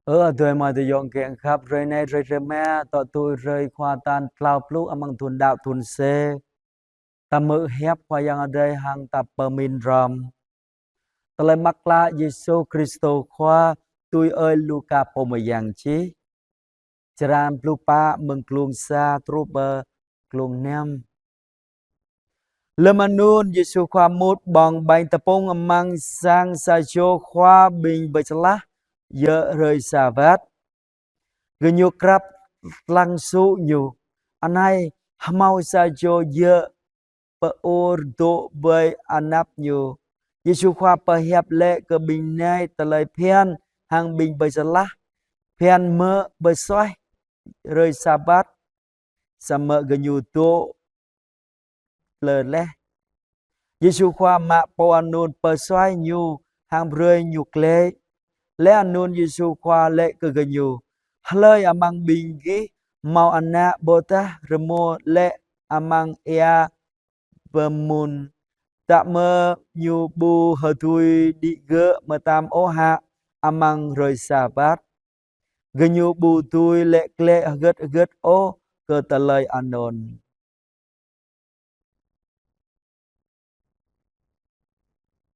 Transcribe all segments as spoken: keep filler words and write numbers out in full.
Ơ adơi amai ayŏng kiăng khăp, hrơi anai hrơi rơma, tŏ tui hrơi Khua tal klâo pluh amăng thun đăo thun C. Ta hmư̆ hiăp Khua Yang Adai hăng ta pơmĭn hrŏm. Tơlơi mơak klă Yêsu Kristô Khua tui ơi Luka pô mơyang čih. Črăn pluh pă mơ̆ng glông sa truh pơ glông năm. Lơm anŭn Yêsu Khua mŭt ƀơ̆ng ƀañ tơpŭng amăng sang sa čô khua ƀing Bơčơlah, yơh hrơi Sabat. Gơñu krăp lăng sŭ Ñu. Anai hmâo sa čô djơ̆ pơur dŏ ƀơi anăp Ñu. Yêsu Khua pơhiăp laĭ kơ ƀing anai tơlơi phiăn hăng ƀing Bơčơlah: Phiăn mơ̆ pơsuaih hrơi Sabat? Samơ̆ gơñu dŏ plơ laih. Yêsu Khua mă pô anŭn pơsuaih ñu hăng brơi ñu glaĭ. Laih anŭn Yêsu Khua laĭ kơ gơñu: Hlơi amăng ƀing gih hmâo ană ƀôdah rơmô laĭ amăng ia pơmŭn, tă mơ̆ ñu ƀu hơdui đĭ gơ̆ mơtam ôh hă amăng hrơi Sabat? Gơñu ƀu dưi laĭ glaĭ hơgĕt hơgĕt ôh kơ tơlơi anŭn.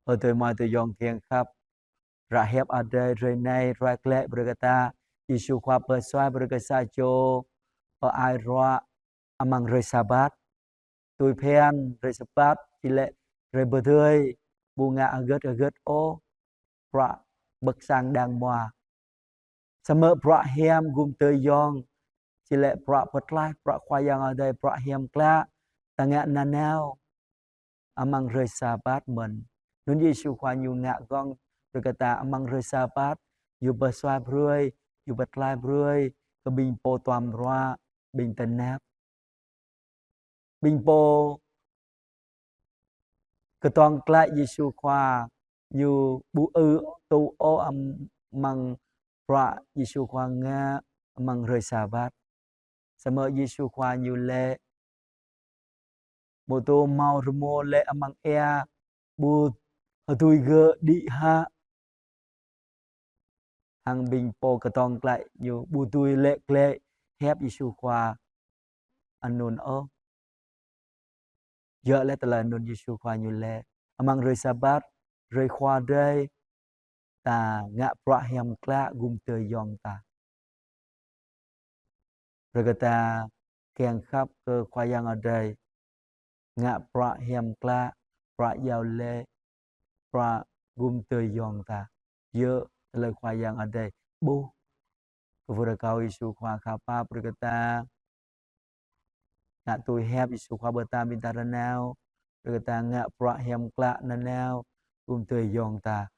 Ơ adơi amai ayŏng kiăng khăp, hră hiăp Adai hrơi anai ruai glaĭ brơi kơ ta, Yêsu Khua pơsuaih brơi kơ sa čô pơ-ai ruă amăng hrơi Sabat. Tui phiăn hrơi Sabat či laĭ hrơi pơdơi, ƀu ngă hơgĕt hơgĕt ôh, bruă ƀơ̆k sang đang hmua. Samơ̆ bruă hiam gum tơyŏng, či laĭ bruă pơtlaih, bruă Khua Yang Adai, bruă hiam klă, ta ngă nanao amăng hrơi Sabat mơ̆n. Anŭn Yêsu Khua Ñu ngă gơ̆ng brơi kơ ta amăng hrơi Sabat, Ñu pơsuaih brơi, Ñu pơtlaih brơi kơ ƀing pô duăm ruă, ƀing tơnap. Ƀing pô kơdơ̆ng glaĭ Yêsu Khua, ñu ƀu ư tŭ ôh amăng bruă Yêsu Khua ngă amăng hrơi Sabat. Samơ̆ Yêsu Khua Ñu laĭ: Mơ̆ tŭ hmâo rơmô laĭ amăng ia, ƀu hơdui gơ̆ đĭ hă? Hăng ƀing pô kơdơ̆ng glaĭ ñu ƀu dưi laĭ glaĭ hiăp Yêsu Khua anŭn ôh. Yơh laĭ tơlơi anŭn Yêsu Khua Ñu laĭ: Amăng hrơi Sabat, hrơi Khua Adai, ta ngă bruă hiam klă gum tơyŏng ta. Brơi kơ ta kiăng khăp kơ Khua Yang Adai, ngă bruă hiam klă, bruă iâu laĭ, bruă gum tơyŏng ta. Yơh tơlơi Khua Yang Adai ƀuh. Kơ pơrơkâo Yêsu Khua khăp pap brơi kơ ta ngă tui hiăp Yêsu Khua pơtă ƀing ta nanao, brơi kơ ta ngă bruă hiam klă nanao gum tơyŏng ta.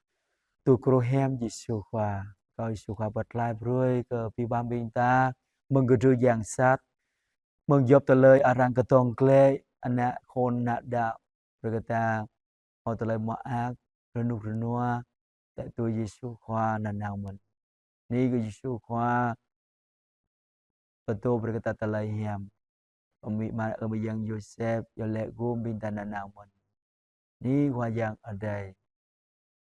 Tui kru hiam Yêsu Khua, kơ Yêsu Khua pơtlaih brơi kơ abih bang ƀing ta mơ̆ng kơdrưh yang sat, mơ̆ng djŏp tơlơi arăng kơdơ̆ng glaĭ, ană khôn ană đăo, brơi kơ ta hmâo tơlơi mơak, rơnŭk rơnua, tơl tui Yêsu Khua nanao mơ̆n. Bơni kơ Yêsu Khua pơtô brơi kơ ta tơlơi hiam. Pơmĭn mă ơi mơyang Yôsep, yơh laĭ gum ƀing ta nanao mơ̆n. Bơni Khua Yang Adai.